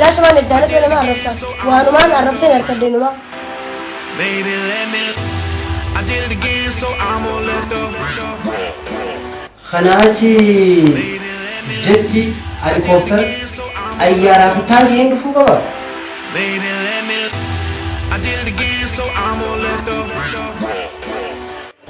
Bilaashumaan eddaanatu nama arrabsa. Waanumaan arrabseen harkadde numa. Baby, let me. I did it again, so I'm gonna let the. Kanaa achi jetti helikooптara xayyaaraa fi taankiin dhufuu qaba. Baby, let me. I did it again, so I'm gonna let the.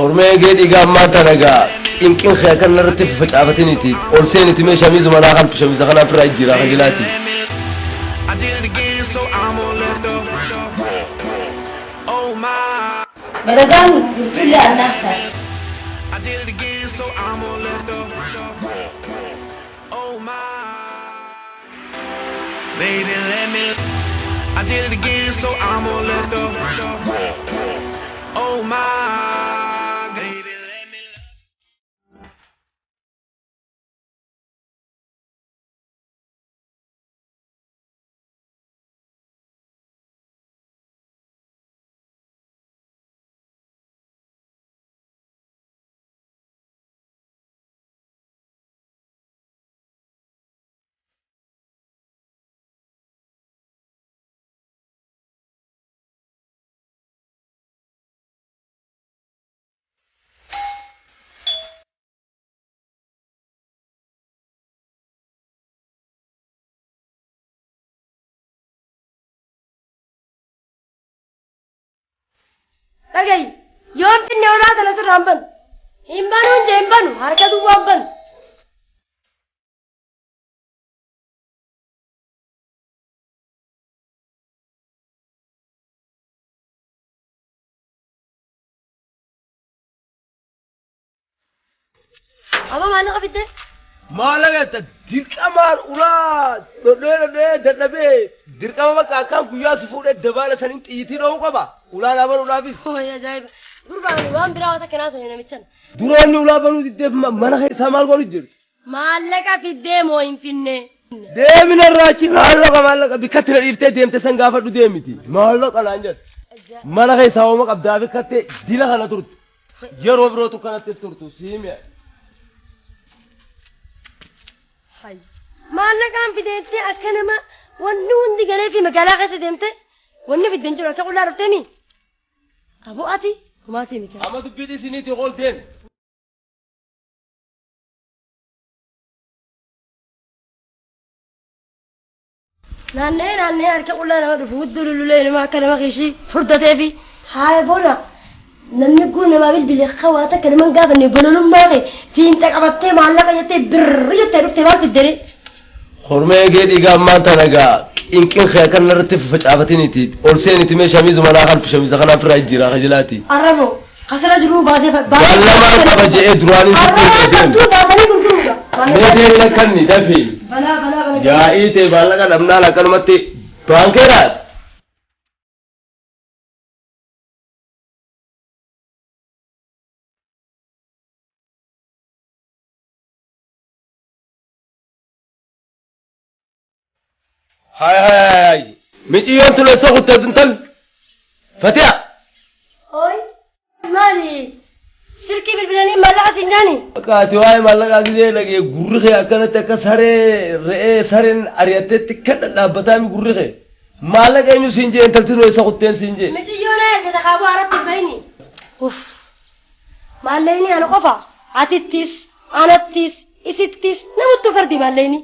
Hormee gee dhiigaa ammaan tana gaa qinqin kee kan irratti faffacaafatiniiti ol seeniti mee shamiizuma naa kalfu shamiiza kana ofirraa jijjiiraa kajilaati. I did it again, so I'm gonna let the. Oh my. Barataan bultullee annaaf ta'a. I did it again, so I'm gonna let the. Oh my. Baby, let me. I did it again, so I'm gonna let the. Oh my. Baby, let me. Dhagayi yoon finne olaa tana sirraa hin banu. Hin banuun jee hin banu harka duwwaa hin banu. Amma maallaqa fidde? Maallaqa dirqamaan ulaa dhodhee dhodhee dadhabee dirqama bakka akkaan guyyaa si fuudhee dabaala saniin xiyyitii dho'uu qaba. Ulaa laaban ulaafis. Hooyi ajaa'iba. Gurbaan waan biraa waan akkanaa sun namichan. Duroonni ulaa banuu diddeef mana keessaa maal godhu jirtu? Maallaqa fiddee moo hin finne? Deemina irraa achi maallaqa maallaqa bikkatti na dhiiftee deemte san gaafadhu deemiti. Maallaqa naan jette. Mana keessaa hooma qabdaa bikkatte dila kana turte. Yeroo birootu kanatti turtu siimi. Maallaqaan fideettee akka nama wanni hundi galee fi magaalaa keessa deemte wanni fidden jiru akka qullaa dhuftee Aboo ati humaatii miti. Amma dubbii isiniitii ol deemi. Naanna'ee naanna'ee harka qullaa nama dhufu hudduu lululee nama akka nama kiishii furdatee fi haaya bona namni kun namaa bilbile hawaa takka nama hin gaafanne bololummaa kee fiinxa qabattee maallaqa jettee birri jettee dhuftee maal fiddere. Hormee gee dhiigaa ammaan tana gaa qinqin kee kan irratti faffacaafatiniiti ol seeniti mee shamiizuma naa kalfu shamiiza kana ofirraa jijjiiraa kajilaati. Arraboo kasara jiruu baasee Waan lamaan qaba je'ee duraanii Arraboo qabduu baasanii gurguruudha. Mee deemi lakkanni dafii. Balaa balaa balaa. Yaa'ii ta'e maallaqa dhabnaan akkanumatti baankeedhaati. Haay haay haay. Miciyyoon tun eessa kuttee tuntal? Fatiha. Oi maali silkii bilbilanii maallaqa siin jaani. Akka ati waa'ee maallaqaa gisee dhagee gurri kee akkanatti akka saree re'ee sareen ari'atteetti kan dhadhaabbataa mi gurri kee. Maallaqa eenyu siin jee intalti sun eessa kutteen siin jee. Miciyyoon ergata kaaboo haratti hin bahini. Uff maallaqni ana qofa atittis anattis isittis namuttuu fardi maallaqni.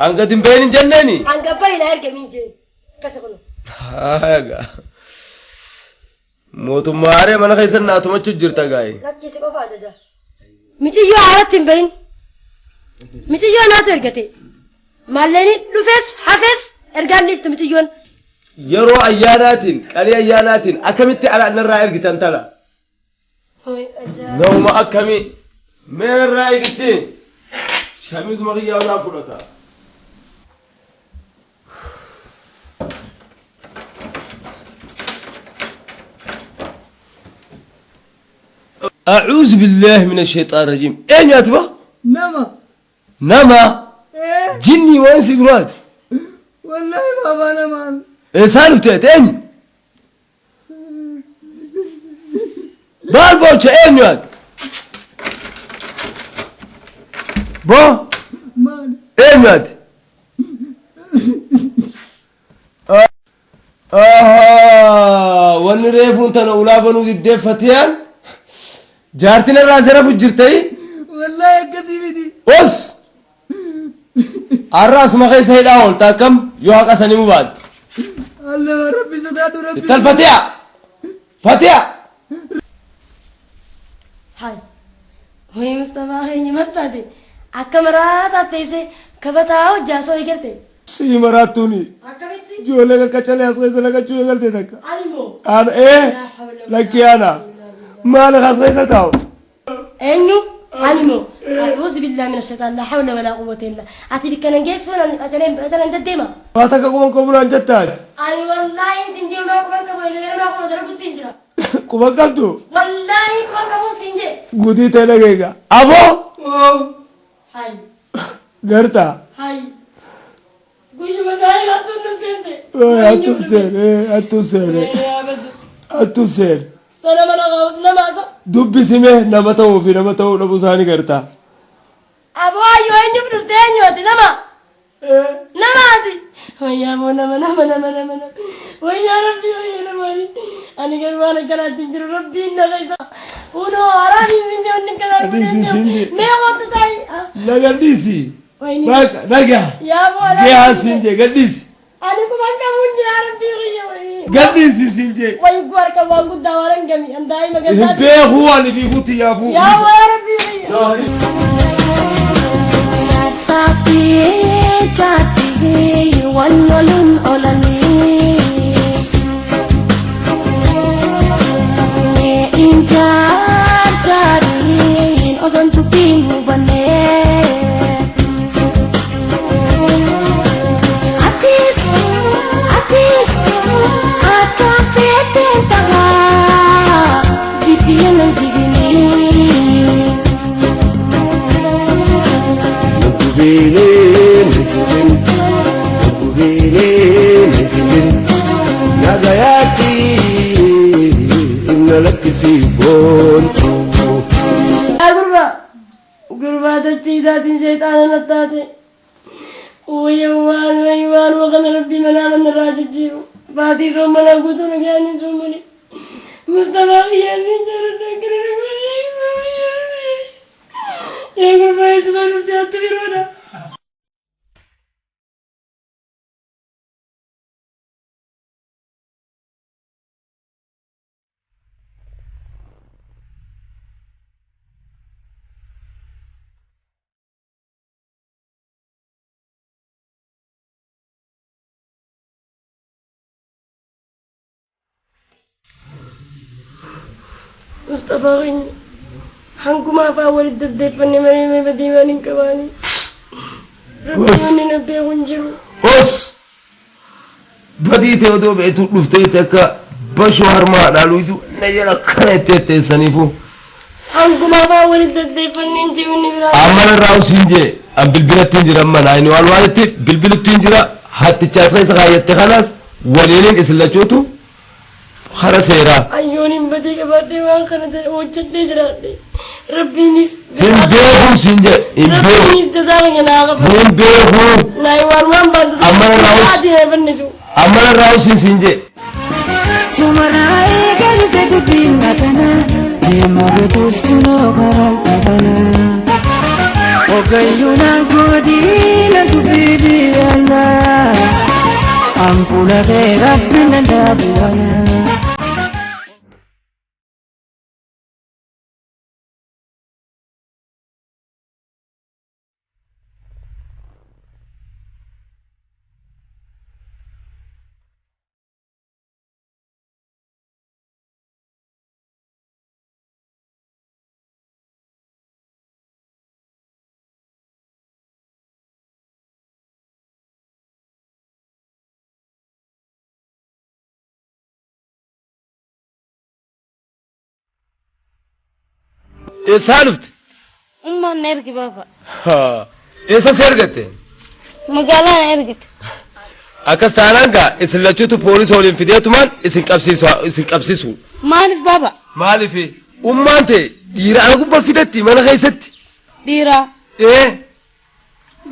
Hanga dimbeen hin jenneeni. Hanga bahina ergamiin jeen akkasi kun. Haagaa. Mootummaa haree mana keessan naa tumachuu jirta gaa'e. Lakkiisi qofa ajaja. Miciyyoo haaratti hin bahin. Miciyyoo naatu ergate. Maallaqni dhufes hafes ergaan dhiiftu miciyyoon. Yeroo ayyaanaatiin qalii ayyaanaatiin akkamitti ala narraa ergitan tana? Hooyi ajaa'iba. Nama akkamii mee narraa eegichi shamiizuma kiyyaa naa fudhata. أعوذ بالله من الشيطان الرجيم. إيه يا تبا؟ Nama. نما Eh? جني وانسي براد Wallahi baba namaan. إيه سالف تيت إيه بال بوشة إيه يا بو Maali? إيه يا Wanni reefuun tana ulaa banuu diddeeffatiyaan jaartiin irraa zarafu jirtai. Wallahi akkasii miti. Os! Har'a asuma keessa hidhaa oolta akkam yoo haqa sanii mubaatte. Allah rabbi sodaadhu rabbi. Ittal Fatiha! Fatiha! Hai. Wayii Mustafaa keenya maal taate? Akka maraataa teessee kabataa hojjaa soo eegalte. Sii maraattuuni. Akkamitti? Ijoollee qaqqacalee as keessa naqachuu eegalte takka. Ani moo? Ana ee lakkii ana maal as keessa taa'u. Eenyu? Ani moo? A'uuzu billaahi mina shaytaan laa hawla walaa quwwata illaa. Ati bikka nan geessu ani qacalee qacalee deddeema. Waa takka quban qabu naan jettaati. Ani wallaahi sin jee maa quban qabu egaa maa quban dalagutti hin jira. Quban qabdu Wallaahi quban qabu sin jee. Gudii ta'e dhageega. Aboo Hai. Gartaa. Hai. Guyyuma isaa hattuun nu seente. Hattuun seene hattuun seene hattuun seene. Sana mana qaus nama asa. Dubbisime nama ta'uu fi nama ta'uu dhabuu isaanii gartaa. Aboo ayyoo eenyuuf dhufte eenyu ati nama? Nama ati. Wayyaa moo nama nama nama nama nama. Wayyaa rabbii wayyaa nama ani. Ani garuu waan akkanaatti hin jiru rabbiin na keessa. Kunoo haraamiin sin jee wanni akkanaa kun Adiin sin jee. Mee wanti taa'i. Na gadhiisi. Wayni. Baqa nagaa. Yaa boo Gee sin jee gadhiisi. Ani quban qabuun jira rabbii kiyya wayii. Gadhiisi sin jee. Wayii guu harka waan guddaa waan hangami. An daa'ima Hin gaddaa. beekuu ani fi guutti yaafuu. Yaa waa rabbii kiyya. Yaa gurbaa. Gurbaa dachee isaatiin shayxaana na taate. Wayya waan wayii waan kana rabbii manaa mana irraa jijjiiru. Baatii soommanaa guutuu na gaanii soomani. Mustafaa kiyyaan sin jaalladha akkana na godhe. Yaa gurbaa eessuma dhuftee hattu biroodha. Mustafaa keenya hanguma afaan walitti deddeeffanne malee mee badii waan hin qabaani. Rabbi wanni na beeku hin jiru. Os! Badii ta'e odoo beektuu dhuftee takka bashoo harmaa dhaaluutu na jala kana itti etteessaniifu. Hanguma afaan walitti deddeeffanne hin jiru inni biraa. Amma irraa usiin jee an bilbilatti hin jira amma naayini waan waanitti bilbilutti hin jira hattichaas keessa kaayyatte kanaas waliinin isin lachuutu kara seeraa. Ayyoon hin badii qabaadhee waan kana ta'e hojjedhee jiraadhe. Rabbiinis Hin beekuu siin jee hin beeku. Rabbiinis jazaa keenya naa qabu. Hin beekuu. Naayi waan waan baantu Amma irraa us- ati na fannisu. Amma irraa usiin siin jee. Eessaa dhufte? Ummaan na ergi baaba. Eessa si argatte? Magaalaa na ergite. Akkas taanaan gaa isin lachuutu poolisii waliin fideetumaan isin qabsiisu isin qabsiisu. Maaliif baaba? Maaliif ummaan ta'e dhiira ana gubbaa fidetti mana keessatti. Dhiiraa. Ee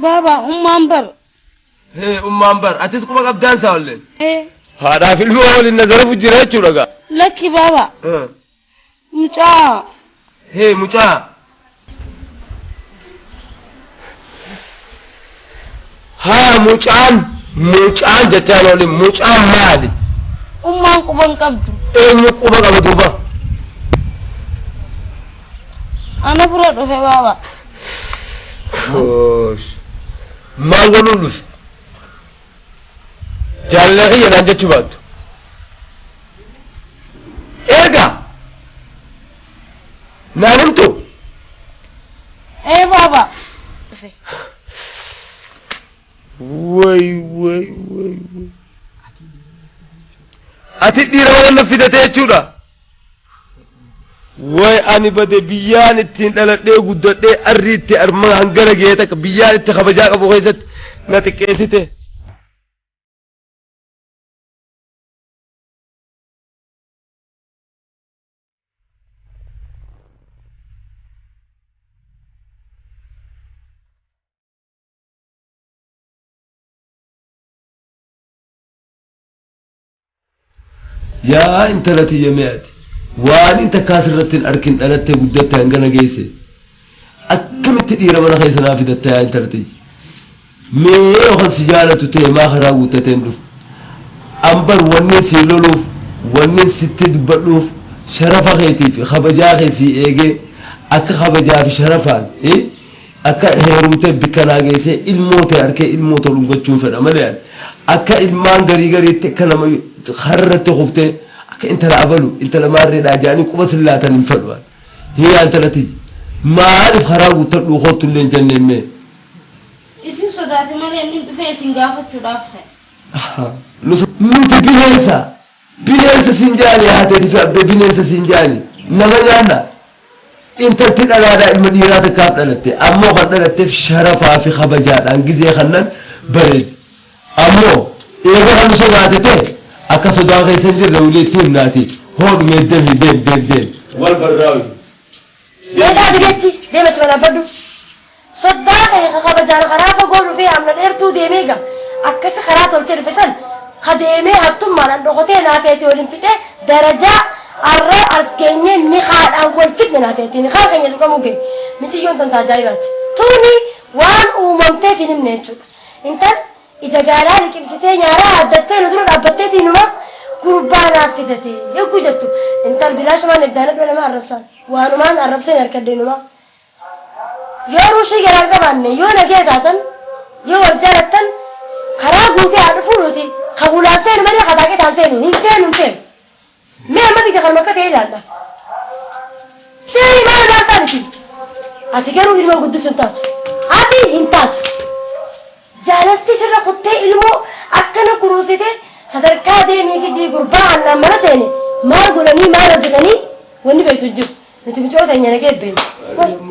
Baaba ummaan bar. Ummaan bar atis quba qabdaan isaa olleen. Ee. Haadhaaf ilmoo waliin na zarafu jira jechuudha gaa. Lakki baaba. Mucaa. Hee mucaa. Haa mucaan mucaan jechaan waliin mucaan maali? Ummaan quba hin qabdu. Eenyu quba qaba duuba? Ana bira dhufe baaba. Koosh. Maal godhuun dhufe? Jaalala kiyya naan jechuu baattu. Erga naan himtu. Ee baaba. Way way way way. Ati dhiira mana na fidate jechuudha. Way ani bade biyyaan ittiin dhaladhee guddadhee arrii itti arma hangana ga'ee takka biyyaan itti kabajaa qabu keessatti na xiqqeessite. Yaa intala tiyya mi'aati waan inta kaasirratti hin arkin dhalattee guddatte hangana geesse akkamitti dhiira mana keessa naa fidatte yaa intala tiyya mee yookaan si jaalatu ta'e maa karaa guuttatee hin dhufu ambar wanni si loluuf wanni sitti dubbadhuuf sharafa keetii fi kabajaa kee si eegee akka kabajaa fi sharafaan akka heerumtee bikka naa geessee ilmoo ta'e harkee ilmoo ta'e dhungachuun fedha malee akka ilmaan garii gariitti akka nama harratti kuftee akka intala abalu intala maarreedhaa jedhanii quba sillaatan hin fedhu. Hiyyaa intala tiyya maaliif karaa guuttadhuu kootu illee hin jenneen mee? Isin sodaate malee inni dhufee isin gaafachuudhaaf ta'e. Nuti bineensa bineensa siin jaani haateeti fi abbee bineensa siin jaani nama nyaanna. Intalti dhalaadhaa ilma dhiiraa takkaaf dhalatte ammoo kan dhalatteef sharafaa fi kabajaadhaan gizee kannan bareedi. Ammoo eega kan sodaate ta'e akka sodaan keessa hin jirre walitti himnaati hoodhumee deemi deem deem deem. Wal barraawi. Meeqaa bileetti deema cima dhaabbadhu. Soddaa kee kabajaan karaa fagoo dhufee amna dheertuu deemee gaa akkasi karaa tolchee dhufe san ka deemee hattummaadhaan dhokotee naafeeti waliin fixee darajaa arraa as geenyee ni haadhaan wal fidne naafeeti ni haa keenya tuqamuu ga'e misiyyoon tan ajaa'ibaati. Tuni waan uumamteef hin himne jechuudha. Intal ija gaalaa liqimsitee nyaaraa addattee nu dura dhaabbatteetii numa gurbaa naaf fidate yogguu jettu intal bilaashumaan eddaana dhoo nama arrabsaan waanumaan arrabseen harkadde numa. Yoo ruushii garaan qabaanne yoo nagee taatan yoo wal jaalattan karaa guutee haa dhufuu nuti kan hulaan seenu malee kataa qixaan seenu hin feenu hin feenu. Mee amma biyya kanuma akka ta'e ilaalla. Seeni maal maal ta'a miti. Ati garuu ilmoo guddisuu hin taatu. Ati hin taatu. Jaalalti sirra kuttee ilmoo akkana kunuunsite sadarkaa deemii fidii gurbaa aannan mana seene maal godhanii maal hojjetanii wanni beektu hin jiru. Nuti mucoo teenya nagee beeknu.